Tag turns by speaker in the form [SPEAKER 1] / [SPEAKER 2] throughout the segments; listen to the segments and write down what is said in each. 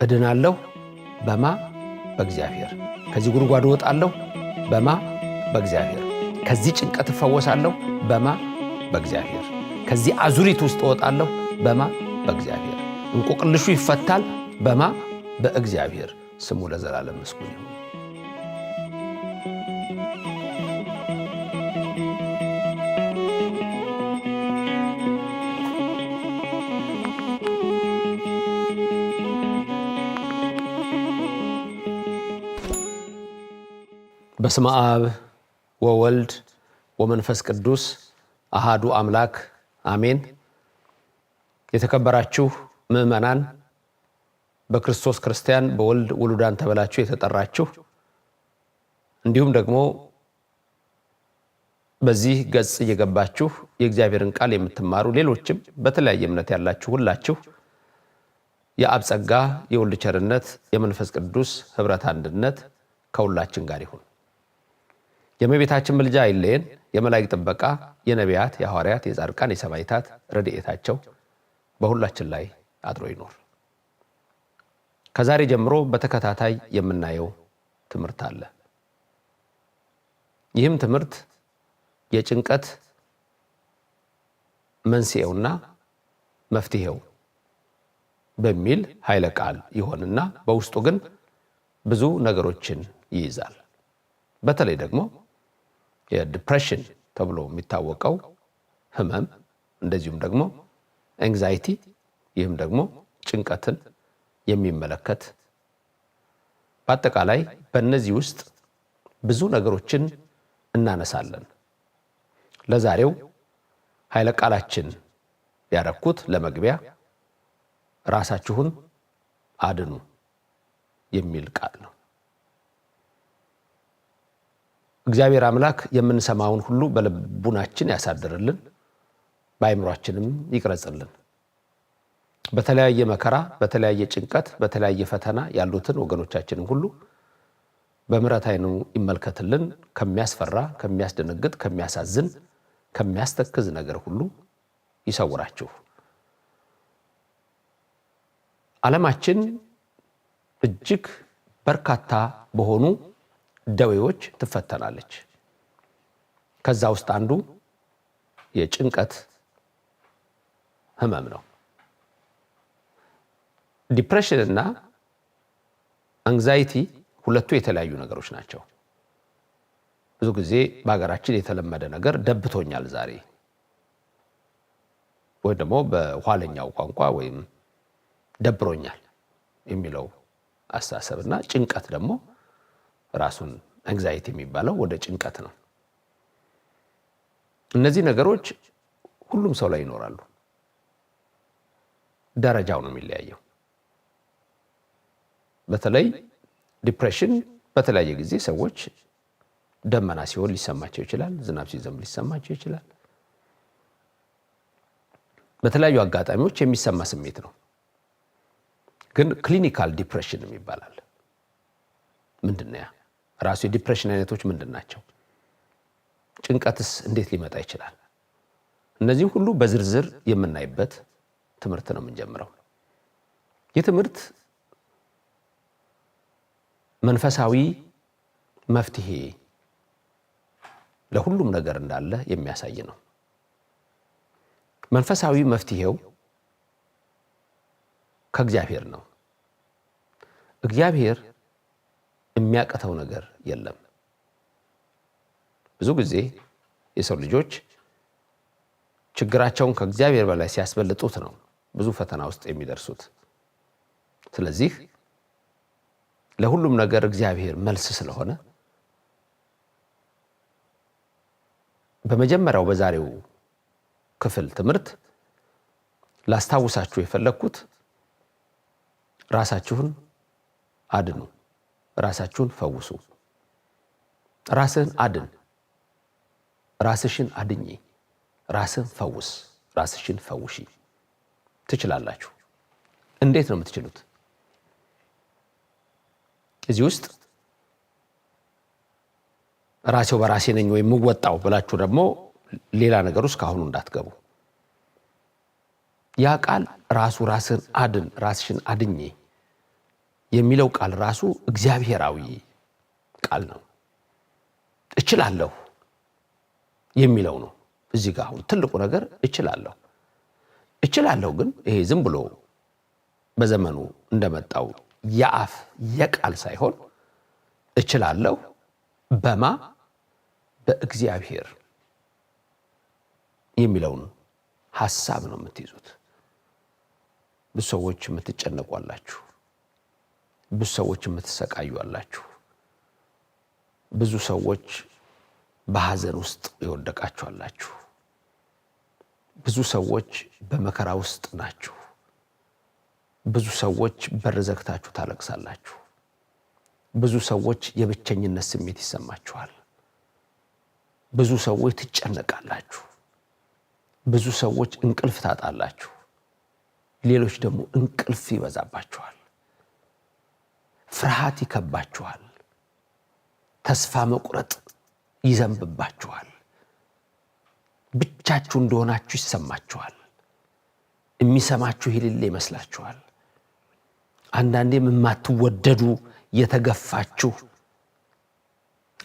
[SPEAKER 1] እድናለሁ በማ በእግዚአብሔር። ከዚህ ጉድጓድ እወጣለሁ በማ በእግዚአብሔር። ከዚህ ጭንቀት እፈወሳለሁ በማ በእግዚአብሔር። ከዚህ አዙሪት ውስጥ እወጣለሁ በማ በእግዚአብሔር። እንቆቅልሹ ይፈታል በማ በእግዚአብሔር። ስሙ ለዘላለም ምስጉን ይሁን። በስመ አብ ወወልድ ወመንፈስ ቅዱስ አሃዱ አምላክ አሜን። የተከበራችሁ ምዕመናን፣ በክርስቶስ ክርስቲያን በወልድ ውሉዳን ተብላችሁ የተጠራችሁ፣ እንዲሁም ደግሞ በዚህ ገጽ እየገባችሁ የእግዚአብሔርን ቃል የምትማሩ ሌሎችም በተለያየ እምነት ያላችሁ ሁላችሁ፣ የአብ ጸጋ፣ የወልድ ቸርነት፣ የመንፈስ ቅዱስ ኅብረት አንድነት ከሁላችን ጋር ይሁን። የእመቤታችን ምልጃ አይለየን። የመላእክት ጥበቃ፣ የነቢያት፣ የሐዋርያት፣ የጻድቃን፣ የሰማዕታት ረድኤታቸው በሁላችን ላይ አድሮ ይኖር። ከዛሬ ጀምሮ በተከታታይ የምናየው ትምህርት አለ። ይህም ትምህርት የጭንቀት መንስኤውና መፍትሄው በሚል ኃይለ ቃል ይሆንና በውስጡ ግን ብዙ ነገሮችን ይይዛል። በተለይ ደግሞ የ depression ተብሎ የሚታወቀው ህመም፣ እንደዚሁም ደግሞ anxiety፣ ይህም ደግሞ ጭንቀትን የሚመለከት፣ በአጠቃላይ በእነዚህ ውስጥ ብዙ ነገሮችን እናነሳለን። ለዛሬው ኃይለ ቃላችን ያረኩት ለመግቢያ ራሳችሁን አድኑ የሚል ቃል ነው። እግዚአብሔር አምላክ የምንሰማውን ሁሉ በልቡናችን ያሳድርልን፣ በአእምሯችንም ይቅረጽልን። በተለያየ መከራ፣ በተለያየ ጭንቀት፣ በተለያየ ፈተና ያሉትን ወገኖቻችንን ሁሉ በምሕረት ዓይኑ ይመልከትልን። ከሚያስፈራ፣ ከሚያስደነግጥ፣ ከሚያሳዝን፣ ከሚያስተክዝ ነገር ሁሉ ይሰውራችሁ። ዓለማችን እጅግ በርካታ በሆኑ ደዌዎች ትፈተናለች። ከዛ ውስጥ አንዱ የጭንቀት ህመም ነው። Depression እና anxiety ሁለቱ የተለያዩ ነገሮች ናቸው። ብዙ ጊዜ በሀገራችን የተለመደ ነገር ደብቶኛል ዛሬ፣ ወይም ደግሞ በኋለኛው ቋንቋ ወይም ደብሮኛል የሚለው አስተሳሰብ እና ጭንቀት ደግሞ ራሱን anxiety የሚባለው ወደ ጭንቀት ነው። እነዚህ ነገሮች ሁሉም ሰው ላይ ይኖራሉ። ደረጃው ነው የሚለያየው። በተለይ depression በተለያየ ጊዜ ሰዎች ደመና ሲሆን ሊሰማቸው ይችላል። ዝናብ ሲዘንብ ሊሰማቸው ይችላል። በተለያዩ አጋጣሚዎች የሚሰማ ስሜት ነው። ግን clinical depression ይባላል። ምንድን ነው ያ? ራሱ የ depression አይነቶች ምንድን ናቸው? ጭንቀትስ እንዴት ሊመጣ ይችላል? እነዚህ ሁሉ በዝርዝር የምናይበት ትምህርት ነው የምንጀምረው። ይህ ትምህርት መንፈሳዊ መፍትሄ ለሁሉም ነገር እንዳለ የሚያሳይ ነው። መንፈሳዊ መፍትሄው ከእግዚአብሔር ነው። እግዚአብሔር የሚያቅተው ነገር የለም። ብዙ ጊዜ የሰው ልጆች ችግራቸውን ከእግዚአብሔር በላይ ሲያስበልጡት ነው ብዙ ፈተና ውስጥ የሚደርሱት። ስለዚህ ለሁሉም ነገር እግዚአብሔር መልስ ስለሆነ፣ በመጀመሪያው በዛሬው ክፍል ትምህርት ላስታውሳችሁ የፈለግኩት ራሳችሁን አድኑ፣ ራሳችሁን ፈውሱ። ራስህን አድን፣ ራስሽን አድኚ፣ ራስህን ፈውስ፣ ራስሽን ፈውሺ። ትችላላችሁ። እንዴት ነው የምትችሉት? እዚህ ውስጥ ራሴው በራሴ ነኝ ወይም የምወጣው ብላችሁ ደግሞ ሌላ ነገር ውስጥ ከአሁኑ እንዳትገቡ። ያ ቃል ራሱ ራስን አድን፣ ራስሽን አድኚ የሚለው ቃል ራሱ እግዚአብሔራዊ ቃል ነው። እችላለሁ የሚለው ነው። እዚህ ጋር አሁን ትልቁ ነገር እችላለሁ። እችላለሁ ግን ይሄ ዝም ብሎ በዘመኑ እንደመጣው የአፍ የቃል ሳይሆን እችላለሁ በማ በእግዚአብሔር የሚለውን ሐሳብ ነው የምትይዙት። ብዙ ሰዎች የምትጨነቁ አላችሁ። ብዙ ሰዎች የምትሰቃዩ አላችሁ። ብዙ ሰዎች በሐዘን ውስጥ የወደቃችሁ አላችሁ። ብዙ ሰዎች በመከራ ውስጥ ናችሁ። ብዙ ሰዎች በር ዘግታችሁ ታለቅሳላችሁ። ብዙ ሰዎች የብቸኝነት ስሜት ይሰማችኋል። ብዙ ሰዎች ትጨነቃላችሁ። ብዙ ሰዎች እንቅልፍ ታጣላችሁ። ሌሎች ደግሞ እንቅልፍ ይበዛባችኋል። ፍርሃት ይከባችኋል። ተስፋ መቁረጥ ይዘንብባችኋል። ብቻችሁ እንደሆናችሁ ይሰማችኋል። የሚሰማችሁ የሌለ ይመስላችኋል። አንዳንዴም የማትወደዱ የተገፋችሁ፣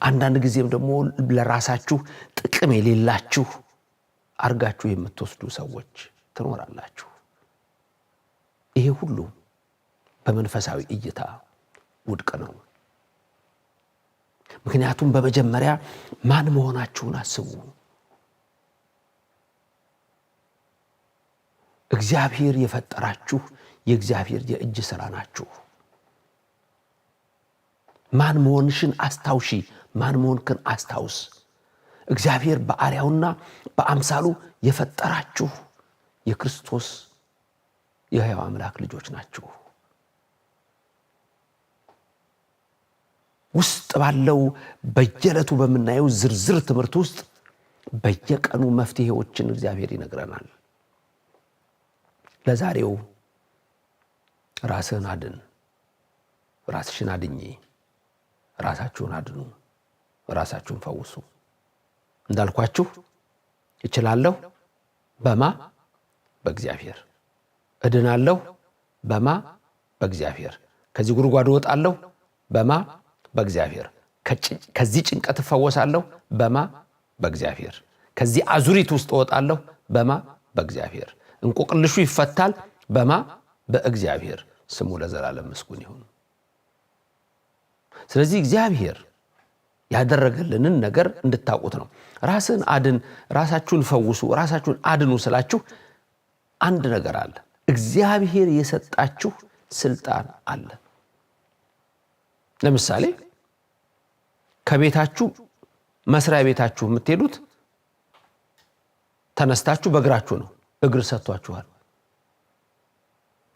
[SPEAKER 1] አንዳንድ ጊዜም ደግሞ ለራሳችሁ ጥቅም የሌላችሁ አርጋችሁ የምትወስዱ ሰዎች ትኖራላችሁ። ይሄ ሁሉ በመንፈሳዊ እይታ ውድቅ ነው። ምክንያቱም በመጀመሪያ ማን መሆናችሁን አስቡ። እግዚአብሔር የፈጠራችሁ የእግዚአብሔር የእጅ ሥራ ናችሁ። ማን መሆንሽን አስታውሺ። ማን መሆንክን አስታውስ። እግዚአብሔር በአርአያውና በአምሳሉ የፈጠራችሁ የክርስቶስ የሕያው አምላክ ልጆች ናችሁ። ውስጥ ባለው በየዕለቱ በምናየው ዝርዝር ትምህርት ውስጥ በየቀኑ መፍትሄዎችን እግዚአብሔር ይነግረናል። ለዛሬው ራስህን አድን፣ ራስሽን አድኚ፣ ራሳችሁን አድኑ፣ ራሳችሁን ፈውሱ። እንዳልኳችሁ እችላለሁ በማ በእግዚአብሔር፣ እድናለሁ በማ በእግዚአብሔር፣ ከዚህ ጉድጓድ እወጣለሁ በማ በእግዚአብሔር፣ ከዚህ ጭንቀት እፈወሳለሁ በማ በእግዚአብሔር፣ ከዚህ አዙሪት ውስጥ እወጣለሁ በማ በእግዚአብሔር፣ እንቆቅልሹ ይፈታል በማ በእግዚአብሔር። ስሙ ለዘላለም ምስጉን ይሁን። ስለዚህ እግዚአብሔር ያደረገልንን ነገር እንድታውቁት ነው። ራስን አድን፣ ራሳችሁን ፈውሱ፣ ራሳችሁን አድኑ ስላችሁ አንድ ነገር አለ። እግዚአብሔር የሰጣችሁ ስልጣን አለ። ለምሳሌ ከቤታችሁ መስሪያ ቤታችሁ የምትሄዱት ተነስታችሁ በእግራችሁ ነው። እግር ሰጥቷችኋል።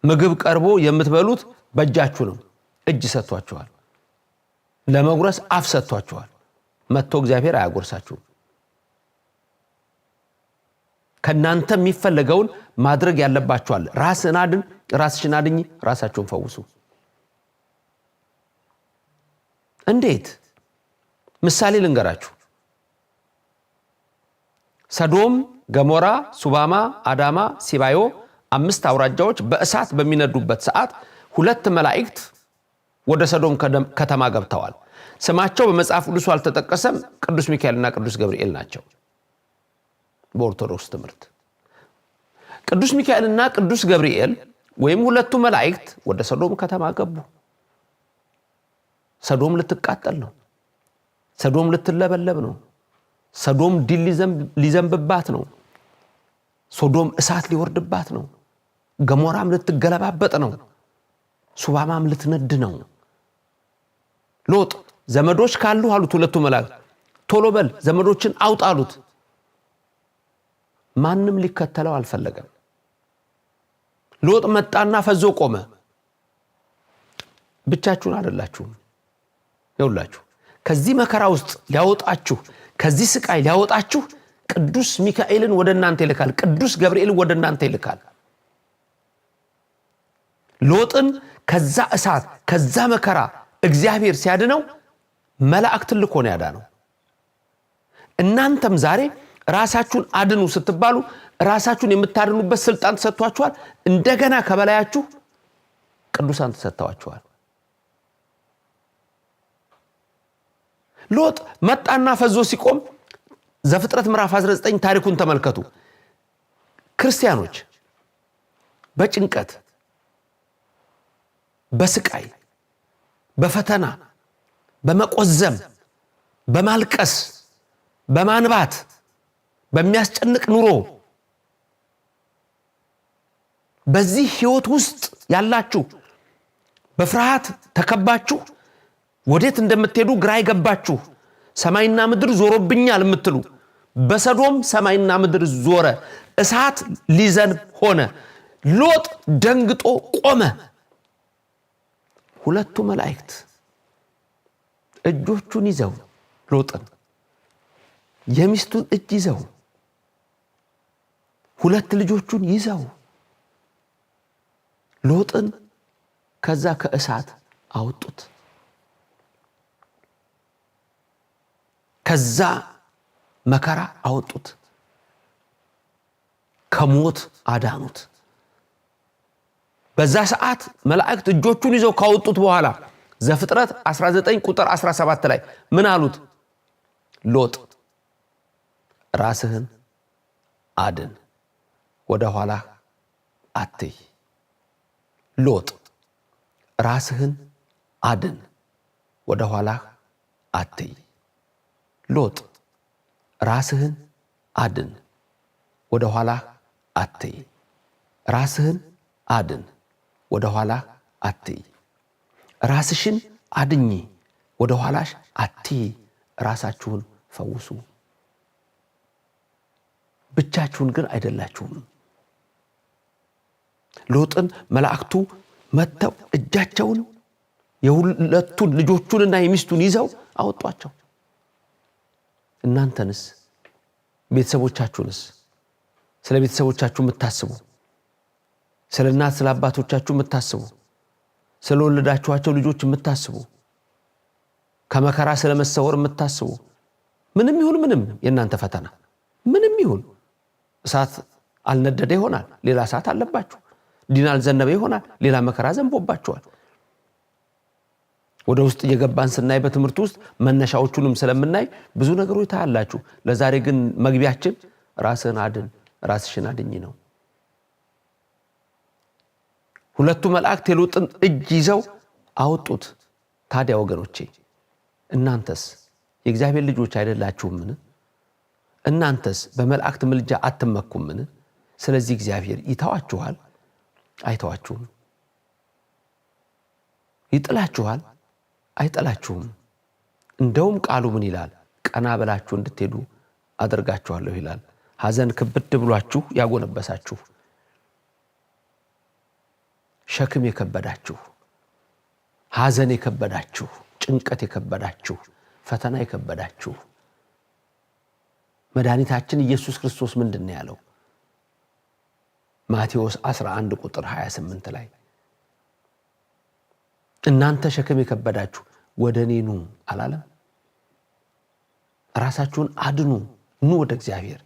[SPEAKER 1] ምግብ ቀርቦ የምትበሉት በእጃችሁ ነው። እጅ ሰጥቷችኋል። ለመጉረስ አፍ ሰጥቷችኋል። መጥቶ እግዚአብሔር አያጎርሳችሁም። ከእናንተ የሚፈለገውን ማድረግ ያለባችኋል። ራስን አድን፣ ራስሽን አድኝ፣ ራሳችሁን ፈውሱ። እንዴት? ምሳሌ ልንገራችሁ። ሰዶም፣ ገሞራ፣ ሱባማ፣ አዳማ፣ ሲባዮ 5 አውራጃዎች በእሳት በሚነዱበት ሰዓት 2 መላእክት ወደ ሰዶም ከተማ ገብተዋል። ስማቸው በመጽሐፍ ቅዱሱ አልተጠቀሰም። ቅዱስ ሚካኤልና ቅዱስ ገብርኤል ናቸው። በኦርቶዶክስ ትምህርት ቅዱስ ሚካኤልና ቅዱስ ገብርኤል ወይም ሁለቱ መላእክት ወደ ሰዶም ከተማ ገቡ። ሰዶም ልትቃጠል ነው። ሰዶም ልትለበለብ ነው። ሰዶም ድል ሊዘንብባት ነው። ሶዶም እሳት ሊወርድባት ነው። ገሞራም ልትገለባበጥ ነው። ሱባማም ልትነድ ነው። ሎጥ ዘመዶች ካሉ አሉት ሁለቱ መላእክት፣ ቶሎ በል ዘመዶችን አውጣ አሉት። ማንም ሊከተለው አልፈለገም። ሎጥ መጣና ፈዞ ቆመ። ብቻችሁን አይደላችሁም። ይኸውላችሁ ከዚህ መከራ ውስጥ ሊያወጣችሁ፣ ከዚህ ስቃይ ሊያወጣችሁ ቅዱስ ሚካኤልን ወደ እናንተ ይልካል። ቅዱስ ገብርኤልን ወደ እናንተ ይልካል። ሎጥን ከዛ እሳት ከዛ መከራ እግዚአብሔር ሲያድነው መላእክትን ልኮ ነው ያዳነው። እናንተም ዛሬ ራሳችሁን አድኑ ስትባሉ ራሳችሁን የምታድኑበት ስልጣን ተሰጥቷችኋል። እንደገና ከበላያችሁ ቅዱሳን ተሰጥተዋችኋል። ሎጥ መጣና ፈዞ ሲቆም ዘፍጥረት ምዕራፍ 19 ታሪኩን ተመልከቱ። ክርስቲያኖች በጭንቀት፣ በስቃይ፣ በፈተና፣ በመቆዘም፣ በማልቀስ፣ በማንባት፣ በሚያስጨንቅ ኑሮ፣ በዚህ ህይወት ውስጥ ያላችሁ፣ በፍርሃት ተከባችሁ ወዴት እንደምትሄዱ ግራ የገባችሁ፣ ሰማይና ምድር ዞሮብኛል የምትሉ፣ በሰዶም ሰማይና ምድር ዞረ፣ እሳት ሊዘንብ ሆነ። ሎጥ ደንግጦ ቆመ። ሁለቱ መላእክት እጆቹን ይዘው፣ ሎጥን የሚስቱን እጅ ይዘው፣ ሁለት ልጆቹን ይዘው ሎጥን ከዛ ከእሳት አወጡት። ከዛ መከራ አወጡት። ከሞት አዳኑት። በዛ ሰዓት መላእክት እጆቹን ይዘው ካወጡት በኋላ ዘፍጥረት 19 ቁጥር 17 ላይ ምን አሉት? ሎጥ ራስህን አድን፣ ወደ ኋላ አትይ። ሎጥ ራስህን አድን፣ ወደ ኋላህ አትይ። ሎጥ ራስህን አድን፣ ወደ ኋላህ አትይ። ራስህን አድን፣ ወደ ኋላህ አትይ። ራስሽን አድኚ፣ ወደ ኋላሽ አትይ። ራሳችሁን ፈውሱ። ብቻችሁን ግን አይደላችሁም። ሎጥን መላእክቱ መጥተው እጃቸውን የሁለቱን ልጆቹንና የሚስቱን ይዘው አወጧቸው። እናንተንስ? ቤተሰቦቻችሁንስ? ስለ ቤተሰቦቻችሁ የምታስቡ፣ ስለ እናት ስለ አባቶቻችሁ የምታስቡ፣ ስለ ወለዳችኋቸው ልጆች የምታስቡ፣ ከመከራ ስለ መሰወር የምታስቡ፣ ምንም ይሁን ምንም የእናንተ ፈተና ምንም ይሁን፣ እሳት አልነደደ ይሆናል፣ ሌላ እሳት አለባችሁ። ዲን አልዘነበ ይሆናል፣ ሌላ መከራ ዘንቦባችኋል። ወደ ውስጥ እየገባን ስናይ በትምህርት ውስጥ መነሻዎቹንም ስለምናይ ብዙ ነገሮች ታያላችሁ። ለዛሬ ግን መግቢያችን ራስህን አድን፣ ራስሽን አድኝ ነው። ሁለቱ መላእክት የሎጥን እጅ ይዘው አወጡት። ታዲያ ወገኖቼ እናንተስ የእግዚአብሔር ልጆች አይደላችሁምን? እናንተስ በመላእክት ምልጃ አትመኩምን? ስለዚህ እግዚአብሔር ይተዋችኋል? አይተዋችሁም። ይጥላችኋል? አይጥላችሁም። እንደውም ቃሉ ምን ይላል? ቀና ብላችሁ እንድትሄዱ አደርጋችኋለሁ ይላል። ሐዘን ክብድ ብሏችሁ ያጎነበሳችሁ፣ ሸክም የከበዳችሁ፣ ሐዘን የከበዳችሁ፣ ጭንቀት የከበዳችሁ፣ ፈተና የከበዳችሁ፣ መድኃኒታችን ኢየሱስ ክርስቶስ ምንድን ነው ያለው? ማቴዎስ 11 ቁጥር 28 ላይ እናንተ ሸክም የከበዳችሁ ወደ እኔ ኑ አላለም? ራሳችሁን አድኑ፣ ኑ ወደ እግዚአብሔር።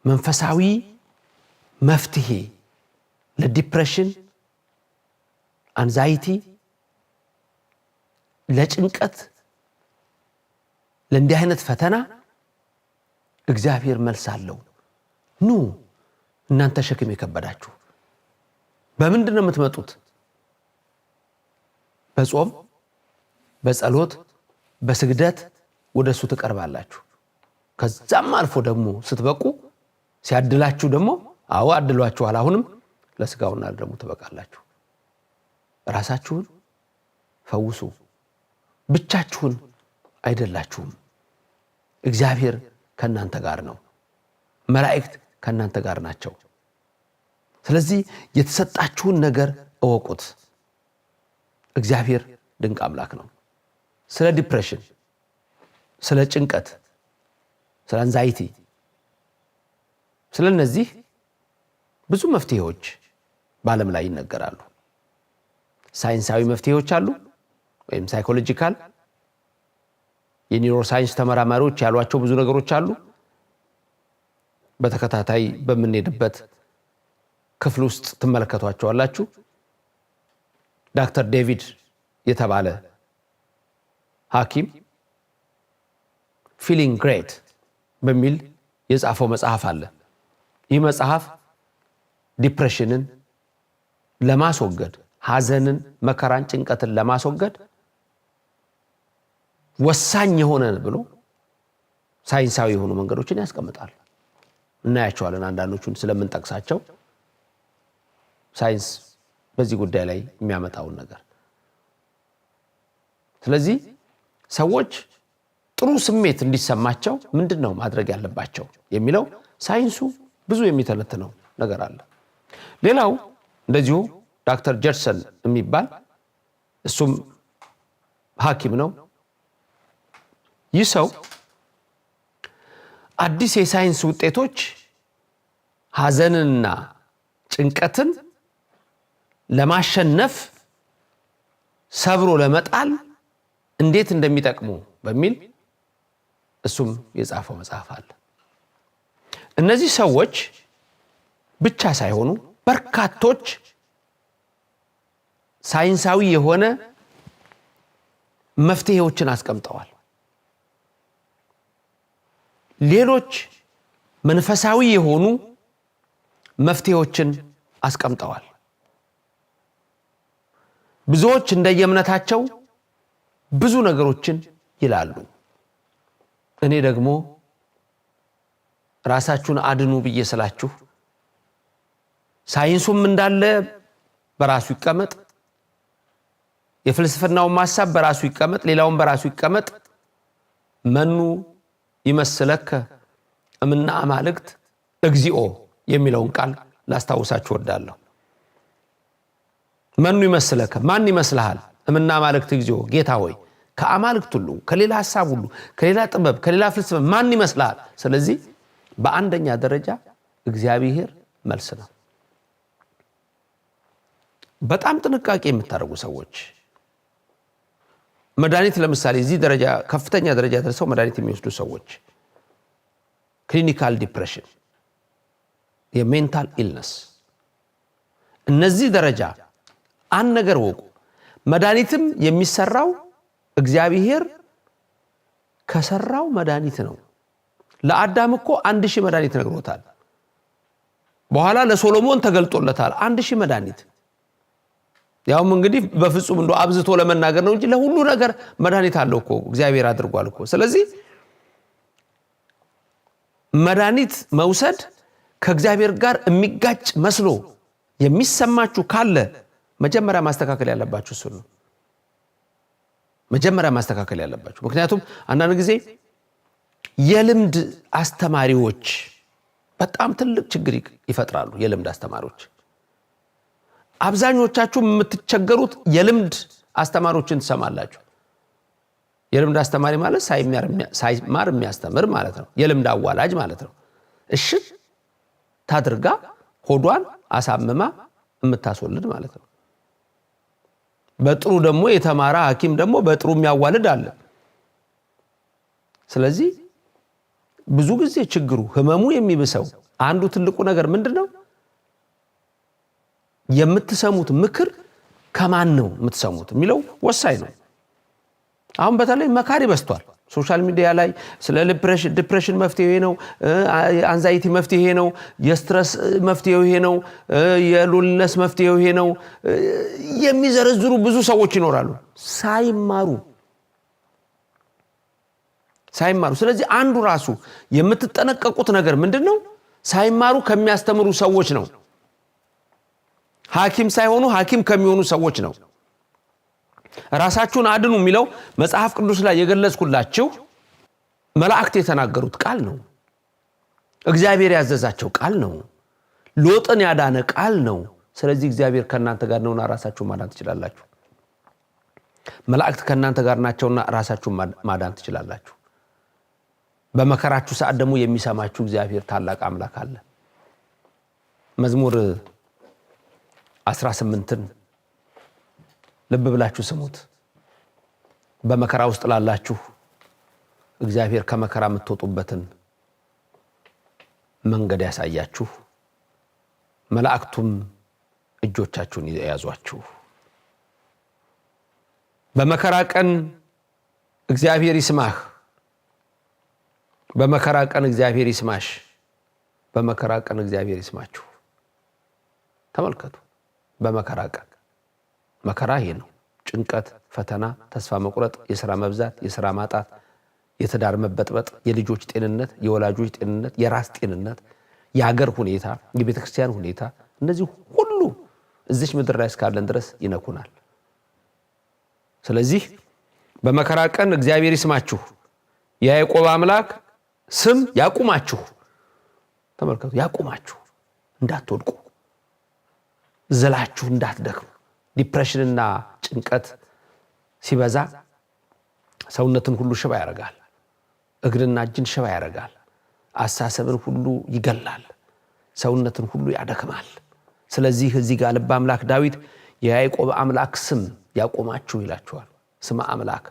[SPEAKER 1] መንፈሳዊ መፍትሄ ለ depression፣ anxiety፣ ለጭንቀት፣ ለእንዲህ አይነት ፈተና እግዚአብሔር መልስ አለው። ኑ እናንተ ሸክም የከበዳችሁ። በምንድን ነው የምትመጡት? በጾም፣ በጸሎት፣ በስግደት ወደ እሱ ትቀርባላችሁ። ከዛም አልፎ ደግሞ ስትበቁ ሲያድላችሁ ደግሞ፣ አዎ አድሏችኋል፣ አሁንም ለስጋውና ደግሞ ትበቃላችሁ። ራሳችሁን ፈውሱ። ብቻችሁን አይደላችሁም። እግዚአብሔር ከእናንተ ጋር ነው። መላእክት ከእናንተ ጋር ናቸው። ስለዚህ የተሰጣችሁን ነገር እወቁት። እግዚአብሔር ድንቅ አምላክ ነው። ስለ depression፣ ስለ ጭንቀት፣ ስለ anxiety፣ ስለ እነዚህ ብዙ መፍትሄዎች በዓለም ላይ ይነገራሉ። ሳይንሳዊ መፍትሄዎች አሉ፣ ወይም psychological የ neuroscience ተመራማሪዎች ያሏቸው ብዙ ነገሮች አሉ። በተከታታይ በምንሄድበት ክፍል ውስጥ ትመለከቷቸዋላችሁ። ዳክተር ዴቪድ የተባለ ሐኪም Feeling Great በሚል የጻፈው መጽሐፍ አለ። ይህ መጽሐፍ depression ን ለማስወገድ፣ ሐዘንን፣ መከራን፣ ጭንቀትን ለማስወገድ ወሳኝ የሆነ ብሎ ሳይንሳዊ የሆኑ መንገዶችን ያስቀምጣል። እናያቸዋለን። አንዳንዶቹን ስለምንጠቅሳቸው ሳይንስ በዚህ ጉዳይ ላይ የሚያመጣውን ነገር። ስለዚህ ሰዎች ጥሩ ስሜት እንዲሰማቸው ምንድን ነው ማድረግ ያለባቸው የሚለው ሳይንሱ ብዙ የሚተነትነው ነገር አለ። ሌላው እንደዚሁ ዶክተር ጀርሰን የሚባል፣ እሱም ሐኪም ነው። ይህ ሰው አዲስ የሳይንስ ውጤቶች ሐዘንንና ጭንቀትን ለማሸነፍ፣ ሰብሮ ለመጣል እንዴት እንደሚጠቅሙ በሚል እሱም የጻፈው መጽሐፍ አለ። እነዚህ ሰዎች ብቻ ሳይሆኑ በርካቶች ሳይንሳዊ የሆነ መፍትሄዎችን አስቀምጠዋል። ሌሎች መንፈሳዊ የሆኑ መፍትሄዎችን አስቀምጠዋል። ብዙዎች እንደየእምነታቸው ብዙ ነገሮችን ይላሉ። እኔ ደግሞ ራሳችሁን አድኑ ብዬ ስላችሁ ሳይንሱም እንዳለ በራሱ ይቀመጥ፣ የፍልስፍናውን ሀሳብ በራሱ ይቀመጥ፣ ሌላውን በራሱ ይቀመጥ። መኑ ይመስለከ እምነ አማልክት እግዚኦ የሚለውን ቃል ላስታውሳችሁ እወዳለሁ። መኑ ይመስለከ፣ ማን ይመስልሃል? እምነ አማልክት እግዚኦ፣ ጌታ ሆይ፣ ከአማልክት ሁሉ፣ ከሌላ ሀሳብ ሁሉ፣ ከሌላ ጥበብ፣ ከሌላ ፍልስፍና ማን ይመስልሃል? ስለዚህ በአንደኛ ደረጃ እግዚአብሔር መልስ ነው። በጣም ጥንቃቄ የምታደርጉ ሰዎች፣ መድኃኒት ለምሳሌ እዚህ ደረጃ ከፍተኛ ደረጃ ደርሰው መድኃኒት የሚወስዱ ሰዎች፣ clinical depression፣ የ mental illness፣ እነዚህ ደረጃ አንድ ነገር እወቁ። መድኃኒትም የሚሰራው እግዚአብሔር ከሰራው መድኃኒት ነው። ለአዳም እኮ 1000 መድኃኒት ነግሮታል። በኋላ ለሶሎሞን ተገልጦለታል 1000 መድኃኒት። ያውም እንግዲህ በፍጹም እንደ አብዝቶ ለመናገር ነው እንጂ ለሁሉ ነገር መድኃኒት አለው እኮ፣ እግዚአብሔር አድርጓል እኮ። ስለዚህ መድኃኒት መውሰድ ከእግዚአብሔር ጋር የሚጋጭ መስሎ የሚሰማችሁ ካለ መጀመሪያ ማስተካከል ያለባችሁ እሱን ነው። መጀመሪያ ማስተካከል ያለባችሁ። ምክንያቱም አንዳንድ ጊዜ የልምድ አስተማሪዎች በጣም ትልቅ ችግር ይፈጥራሉ። የልምድ አስተማሪዎች፣ አብዛኞቻችሁ የምትቸገሩት የልምድ አስተማሪዎችን ትሰማላችሁ። የልምድ አስተማሪ ማለት ሳይማር የሚያስተምር ማለት ነው። የልምድ አዋላጅ ማለት ነው። እሽት ታድርጋ ሆዷን አሳምማ የምታስወልድ ማለት ነው። በጥሩ ደግሞ የተማረ ሐኪም ደግሞ በጥሩ የሚያዋልድ አለ። ስለዚህ ብዙ ጊዜ ችግሩ፣ ህመሙ የሚብሰው አንዱ ትልቁ ነገር ምንድን ነው? የምትሰሙት ምክር ከማን ነው የምትሰሙት የሚለው ወሳኝ ነው። አሁን በተለይ መካሪ በዝቷል። Social media ላይ ስለ depression መፍትሄ ይሄ ነው፣ anxiety መፍትሄ ይሄ ነው፣ የ stress መፍትሄው ይሄ ነው፣ የ loneliness መፍትሄው ይሄ ነው የሚዘረዝሩ ብዙ ሰዎች ይኖራሉ ሳይማሩ ሳይማሩ። ስለዚህ አንዱ ራሱ የምትጠነቀቁት ነገር ምንድን ነው? ሳይማሩ ከሚያስተምሩ ሰዎች ነው። ሐኪም ሳይሆኑ ሐኪም ከሚሆኑ ሰዎች ነው። ራሳችሁን አድኑ የሚለው መጽሐፍ ቅዱስ ላይ የገለጽኩላችሁ መላእክት የተናገሩት ቃል ነው። እግዚአብሔር ያዘዛቸው ቃል ነው። ሎጥን ያዳነ ቃል ነው። ስለዚህ እግዚአብሔር ከእናንተ ጋር ነውና ራሳችሁን ማዳን ትችላላችሁ። መላእክት ከእናንተ ጋር ናቸውና ራሳችሁን ማዳን ትችላላችሁ። በመከራችሁ ሰዓት ደግሞ የሚሰማችሁ እግዚአብሔር ታላቅ አምላክ አለ። መዝሙር 18ን ልብ ብላችሁ ስሙት። በመከራ ውስጥ ላላችሁ እግዚአብሔር ከመከራ የምትወጡበትን መንገድ ያሳያችሁ፣ መላእክቱም እጆቻችሁን የያዟችሁ። በመከራ ቀን እግዚአብሔር ይስማህ። በመከራ ቀን እግዚአብሔር ይስማሽ። በመከራ ቀን እግዚአብሔር ይስማችሁ። ተመልከቱ። በመከራ ቀን፣ መከራ ይሄ ነው። ጭንቀት፣ ፈተና፣ ተስፋ መቁረጥ፣ የስራ መብዛት፣ የስራ ማጣት፣ የትዳር መበጥበጥ፣ የልጆች ጤንነት፣ የወላጆች ጤንነት፣ የራስ ጤንነት፣ የሀገር ሁኔታ፣ የቤተ ክርስቲያን ሁኔታ፣ እነዚህ ሁሉ እዚች ምድር ላይ እስካለን ድረስ ይነኩናል። ስለዚህ በመከራ ቀን እግዚአብሔር ይስማችሁ፣ የያዕቆብ አምላክ ስም ያቁማችሁ። ተመልከቱ፣ ያቁማችሁ፣ እንዳትወድቁ፣ ዝላችሁ እንዳትደክሙ። Depression ና ጭንቀት ሲበዛ ሰውነትን ሁሉ ሽባ ያደርጋል። እግርና እጅን ሽባ ያደርጋል። አስተሳሰብን ሁሉ ይገላል። ሰውነትን ሁሉ ያደክማል። ስለዚህ እዚህ ጋር ልበ አምላክ ዳዊት የያዕቆብ አምላክ ስም ያቆማችሁ ይላችኋል። ስመ አምላክ፣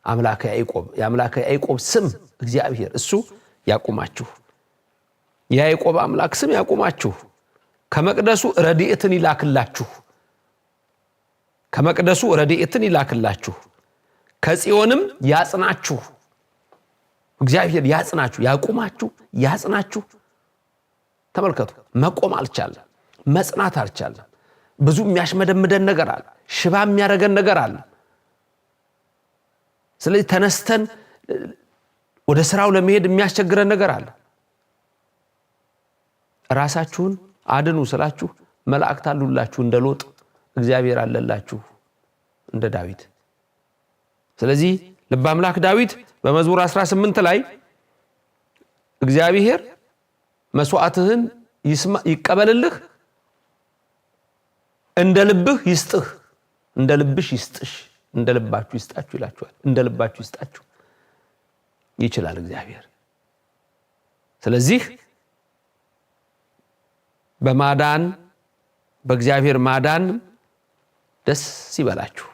[SPEAKER 1] አምላከ ያዕቆብ፣ የአምላከ ያዕቆብ ስም እግዚአብሔር እሱ ያቁማችሁ። የያዕቆብ አምላክ ስም ያቁማችሁ። ከመቅደሱ ረድኤትን ይላክላችሁ። ከመቅደሱ ረድኤትን ይላክላችሁ። ከጽዮንም ያጽናችሁ። እግዚአብሔር ያጽናችሁ፣ ያቁማችሁ፣ ያጽናችሁ። ተመልከቱ፣ መቆም አልቻለም፣ መጽናት አልቻለም። ብዙ የሚያሽመደምደን ነገር አለ፣ ሽባ የሚያደርገን ነገር አለ። ስለዚህ ተነስተን ወደ ስራው ለመሄድ የሚያስቸግረን ነገር አለ። ራሳችሁን አድኑ ስላችሁ መላእክት አሉላችሁ እንደ ሎጥ፣ እግዚአብሔር አለላችሁ እንደ ዳዊት። ስለዚህ ልበ አምላክ ዳዊት በመዝሙር 18 ላይ እግዚአብሔር መስዋዕትህን ይቀበልልህ፣ እንደ ልብህ ይስጥህ፣ እንደ ልብሽ ይስጥሽ፣ እንደ ልባችሁ ይስጣችሁ ይላችኋል። እንደ ልባችሁ ይስጣችሁ ይችላል እግዚአብሔር። ስለዚህ በማዳን፣ በእግዚአብሔር ማዳን ደስ ይበላችሁ።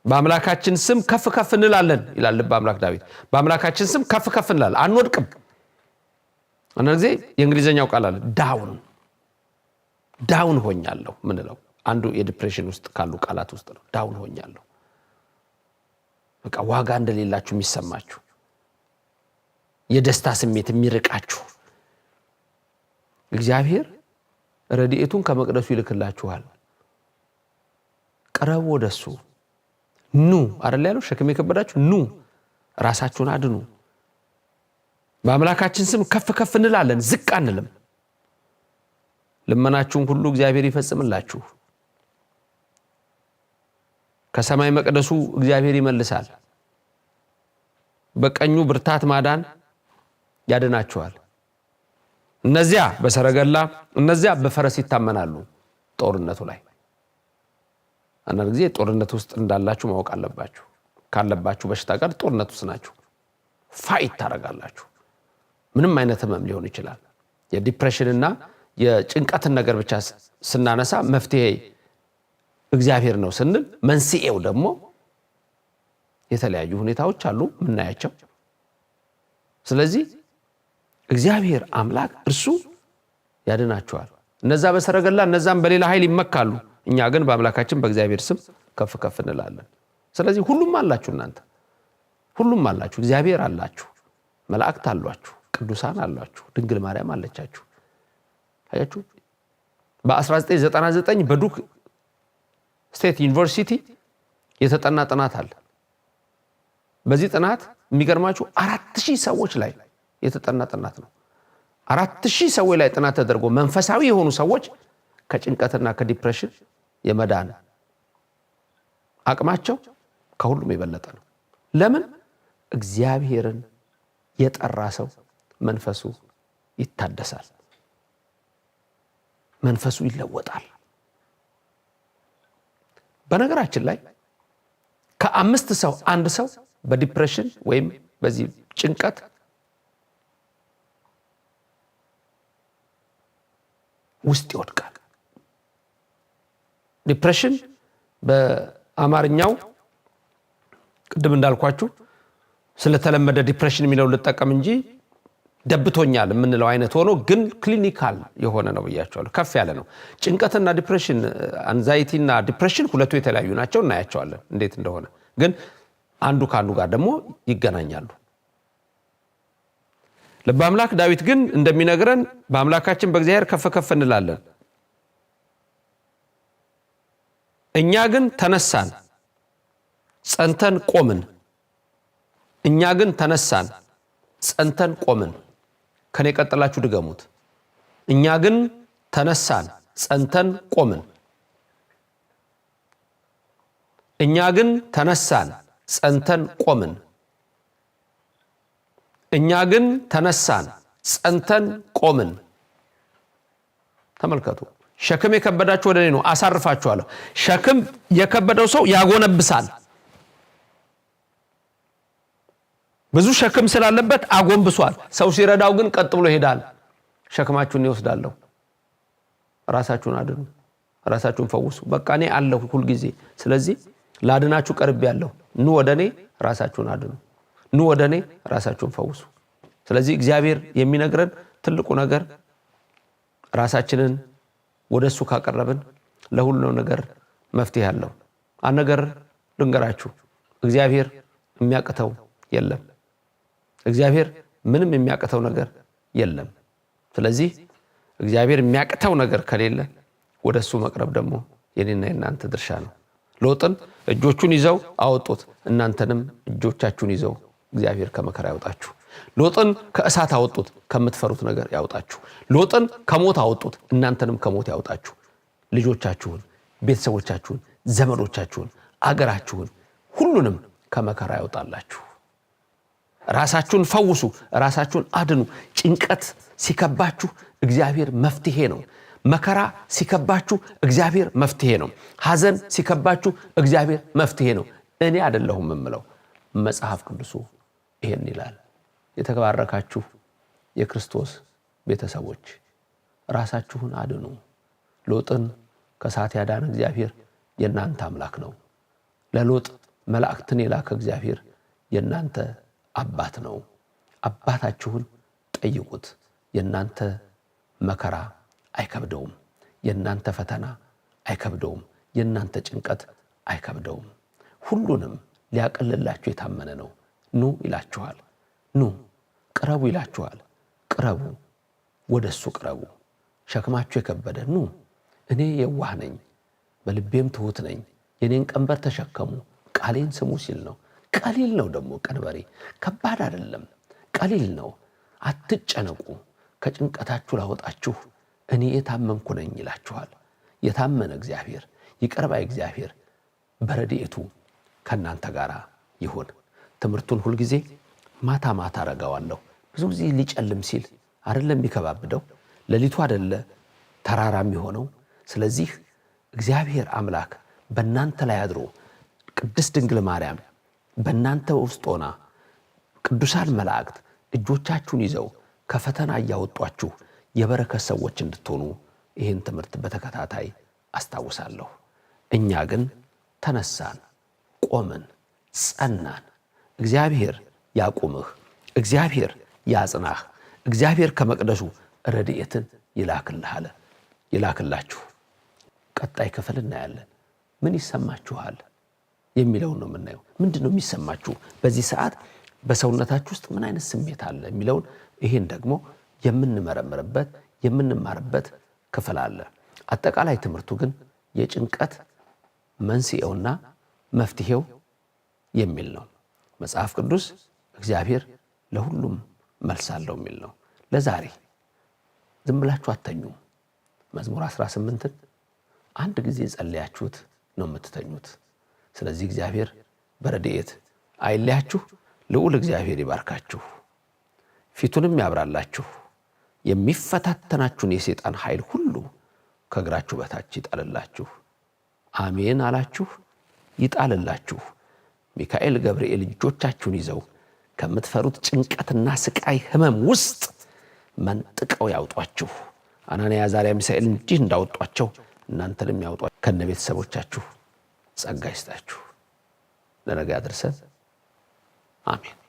[SPEAKER 1] በአምላካችን ስም ከፍ ከፍ እንላለን ይላል ልበ አምላክ ዳዊት። በአምላካችን ስም ከፍ ከፍ እንላለን፣ አንወድቅም። አንዳንድ ጊዜ የእንግሊዝኛው ቃል አለ፣ down፣ down ሆኛለሁ ምንለው አንዱ የ depression ውስጥ ካሉ ቃላት ውስጥ ነው። Down ሆኛለሁ፣ በቃ ዋጋ እንደሌላችሁ የሚሰማችሁ፣ የደስታ ስሜት የሚርቃችሁ፣ እግዚአብሔር ረድኤቱን ከመቅደሱ ይልክላችኋል። ቅረቡ ወደሱ፣ ኑ አይደል ያለው? ሸክም የከበዳችሁ ኑ፣ ራሳችሁን አድኑ። በአምላካችን ስም ከፍ ከፍ እንላለን፣ ዝቅ አንልም። ልመናችሁን ሁሉ እግዚአብሔር ይፈጽምላችሁ። ከሰማይ መቅደሱ እግዚአብሔር ይመልሳል። በቀኙ ብርታት ማዳን ያድናችኋል። እነዚያ በሰረገላ፣ እነዚያ በፈረስ ይታመናሉ። ጦርነቱ ላይ አንዳንድ ጊዜ ጦርነት ውስጥ እንዳላችሁ ማወቅ አለባችሁ። ካለባችሁ በሽታ ጋር ጦርነት ውስጥ ናችሁ። Fight ታደርጋላችሁ። ምንም አይነት ህመም ሊሆን ይችላል። የ depression ና የጭንቀትን ነገር ብቻ ስናነሳ መፍትሄ እግዚአብሔር ነው ስንል መንስኤው ደግሞ የተለያዩ ሁኔታዎች አሉ የምናያቸው። ስለዚህ እግዚአብሔር አምላክ እርሱ ያድናቸዋል። እነዛ በሰረገላ እነዛም በሌላ ኃይል ይመካሉ። እኛ ግን በአምላካችን በእግዚአብሔር ስም ከፍ ከፍ እንላለን። ስለዚህ ሁሉም አላችሁ፣ እናንተ ሁሉም አላችሁ፣ እግዚአብሔር አላችሁ፣ መላእክት አሏችሁ፣ ቅዱሳን አሏችሁ፣ ድንግል ማርያም አለቻችሁ። አያችሁ፣ በ1999 በ Duke State University የተጠና ጥናት አለ። በዚህ ጥናት የሚገርማችሁ 4000 ሰዎች ላይ የተጠና ጥናት ነው። 4000 ሰዎች ላይ ጥናት ተደርጎ መንፈሳዊ የሆኑ ሰዎች ከጭንቀትና ከ depression የመዳን አቅማቸው ከሁሉም የበለጠ ነው። ለምን? እግዚአብሔርን የጠራ ሰው መንፈሱ ይታደሳል፣ መንፈሱ ይለወጣል። በነገራችን ላይ ከአምስት ሰው አንድ ሰው በ depression ወይም በዚህ ጭንቀት ውስጥ ይወድቃል። Depression በአማርኛው ቅድም እንዳልኳችሁ ስለተለመደ depression የሚለው ልጠቀም እንጂ ደብቶኛል የምንለው አይነት ሆኖ ግን clinical የሆነ ነው ብያቸዋለሁ። ከፍ ያለ ነው። ጭንቀትና depression፣ anxiety ና depression ሁለቱ የተለያዩ ናቸው። እናያቸዋለን እንዴት እንደሆነ። ግን አንዱ ከአንዱ ጋር ደግሞ ይገናኛሉ። ልበ አምላክ ዳዊት ግን እንደሚነግረን በአምላካችን በእግዚአብሔር ከፍ ከፍ እንላለን። እኛ ግን ተነሳን ጸንተን ቆምን። እኛ ግን ተነሳን ጸንተን ቆምን። ከኔ ቀጥላችሁ ድገሙት። እኛ ግን ተነሳን ጸንተን ቆምን። እኛ ግን ተነሳን ጸንተን ቆምን። እኛ ግን ተነሳን ጸንተን ቆምን። ተመልከቱ። ሸክም የከበዳችሁ ወደ እኔ ነው፣ አሳርፋችኋለሁ። ሸክም የከበደው ሰው ያጎነብሳል። ብዙ ሸክም ስላለበት አጎንብሷል። ሰው ሲረዳው ግን ቀጥ ብሎ ይሄዳል። ሸክማችሁን ይወስዳለሁ። ራሳችሁን አድኑ፣ ራሳችሁን ፈውሱ። በቃ እኔ አለሁ ሁልጊዜ። ስለዚህ ላድናችሁ ቀርቤያለሁ። ኑ ወደ እኔ ራሳችሁን አድኑ፣ ኑ ወደ እኔ ራሳችሁን ፈውሱ። ስለዚህ እግዚአብሔር የሚነግረን ትልቁ ነገር ራሳችንን ወደ እሱ ካቀረብን ለሁሉ ነገር መፍትሄ አለው። አንድ ነገር ልንገራችሁ፣ እግዚአብሔር የሚያቅተው የለም። እግዚአብሔር ምንም የሚያቅተው ነገር የለም። ስለዚህ እግዚአብሔር የሚያቅተው ነገር ከሌለ ወደ እሱ መቅረብ ደግሞ የኔና የእናንተ ድርሻ ነው። ሎጥን እጆቹን ይዘው አወጡት። እናንተንም እጆቻችሁን ይዘው እግዚአብሔር ከመከራ ያውጣችሁ። ሎጥን ከእሳት አወጡት፣ ከምትፈሩት ነገር ያውጣችሁ። ሎጥን ከሞት አወጡት፣ እናንተንም ከሞት ያውጣችሁ። ልጆቻችሁን፣ ቤተሰቦቻችሁን፣ ዘመዶቻችሁን፣ አገራችሁን ሁሉንም ከመከራ ያውጣላችሁ። ራሳችሁን ፈውሱ፣ ራሳችሁን አድኑ። ጭንቀት ሲከባችሁ እግዚአብሔር መፍትሄ ነው። መከራ ሲከባችሁ እግዚአብሔር መፍትሄ ነው። ሐዘን ሲከባችሁ እግዚአብሔር መፍትሄ ነው። እኔ አይደለሁም የምለው፣ መጽሐፍ ቅዱሱ ይሄን ይላል። የተባረካችሁ የክርስቶስ ቤተሰቦች ራሳችሁን አድኑ። ሎጥን ከእሳት ያዳነ እግዚአብሔር የእናንተ አምላክ ነው። ለሎጥ መላእክትን የላከ እግዚአብሔር የእናንተ አባት ነው። አባታችሁን ጠይቁት። የእናንተ መከራ አይከብደውም። የእናንተ ፈተና አይከብደውም። የእናንተ ጭንቀት አይከብደውም። ሁሉንም ሊያቀልላችሁ የታመነ ነው። ኑ ይላችኋል። ኑ ቅረቡ ይላችኋል። ቅረቡ፣ ወደ እሱ ቅረቡ። ሸክማችሁ የከበደ ኑ፣ እኔ የዋህ ነኝ፣ በልቤም ትሑት ነኝ፣ የኔን ቀንበር ተሸከሙ፣ ቃሌን ስሙ ሲል ነው። ቀሊል ነው ደግሞ ቀንበሬ፣ ከባድ አይደለም፣ ቀሊል ነው። አትጨነቁ፣ ከጭንቀታችሁ ላወጣችሁ እኔ የታመንኩ ነኝ ይላችኋል። የታመነ እግዚአብሔር፣ ይቅር ባይ እግዚአብሔር በረድኤቱ ከእናንተ ጋር ይሁን። ትምህርቱን ሁልጊዜ ማታ ማታ አረጋዋለሁ። ብዙ ጊዜ ሊጨልም ሲል አይደለም የሚከባብደው፣ ሌሊቱ አይደለ ተራራ የሚሆነው። ስለዚህ እግዚአብሔር አምላክ በእናንተ ላይ አድሮ ቅድስት ድንግል ማርያም በእናንተ ውስጥ ሆና ቅዱሳን መላእክት እጆቻችሁን ይዘው ከፈተና እያወጧችሁ የበረከት ሰዎች እንድትሆኑ ይህን ትምህርት በተከታታይ አስታውሳለሁ። እኛ ግን ተነሳን፣ ቆምን፣ ጸናን። እግዚአብሔር ያቁምህ፣ እግዚአብሔር ያጽናህ፣ እግዚአብሔር ከመቅደሱ ረድኤትን ይላክልህ ይላክላችሁ። ቀጣይ ክፍል እናያለን። ምን ይሰማችኋል የሚለውን ነው የምናየው። ምንድን ነው የሚሰማችሁ በዚህ ሰዓት በሰውነታችሁ ውስጥ ምን አይነት ስሜት አለ የሚለውን ይህን ደግሞ የምንመረምርበት የምንማርበት ክፍል አለ። አጠቃላይ ትምህርቱ ግን የጭንቀት መንስኤውና መፍትሄው የሚል ነው። መጽሐፍ ቅዱስ እግዚአብሔር ለሁሉም መልስ አለው የሚል ነው። ለዛሬ ዝም ብላችሁ አተኙም። መዝሙር 18ን አንድ ጊዜ ጸልያችሁት ነው የምትተኙት። ስለዚህ እግዚአብሔር በረድኤት አይለያችሁ። ልዑል እግዚአብሔር ይባርካችሁ፣ ፊቱንም ያብራላችሁ፣ የሚፈታተናችሁን የሰይጣን ኃይል ሁሉ ከእግራችሁ በታች ይጣልላችሁ። አሜን አላችሁ፣ ይጣልላችሁ። ሚካኤል ገብርኤል እጆቻችሁን ይዘው ከምትፈሩት ጭንቀትና ስቃይ ሕመም ውስጥ መንጥቀው ያውጧችሁ። አናንያ አዛርያ ሚሳኤል እንዲህ እንዳወጧቸው እናንተንም ያውጧችሁ፣ ከነ ቤተሰቦቻችሁ ጸጋ ይስጣችሁ። ለነገ ያድርሰን። አሜን።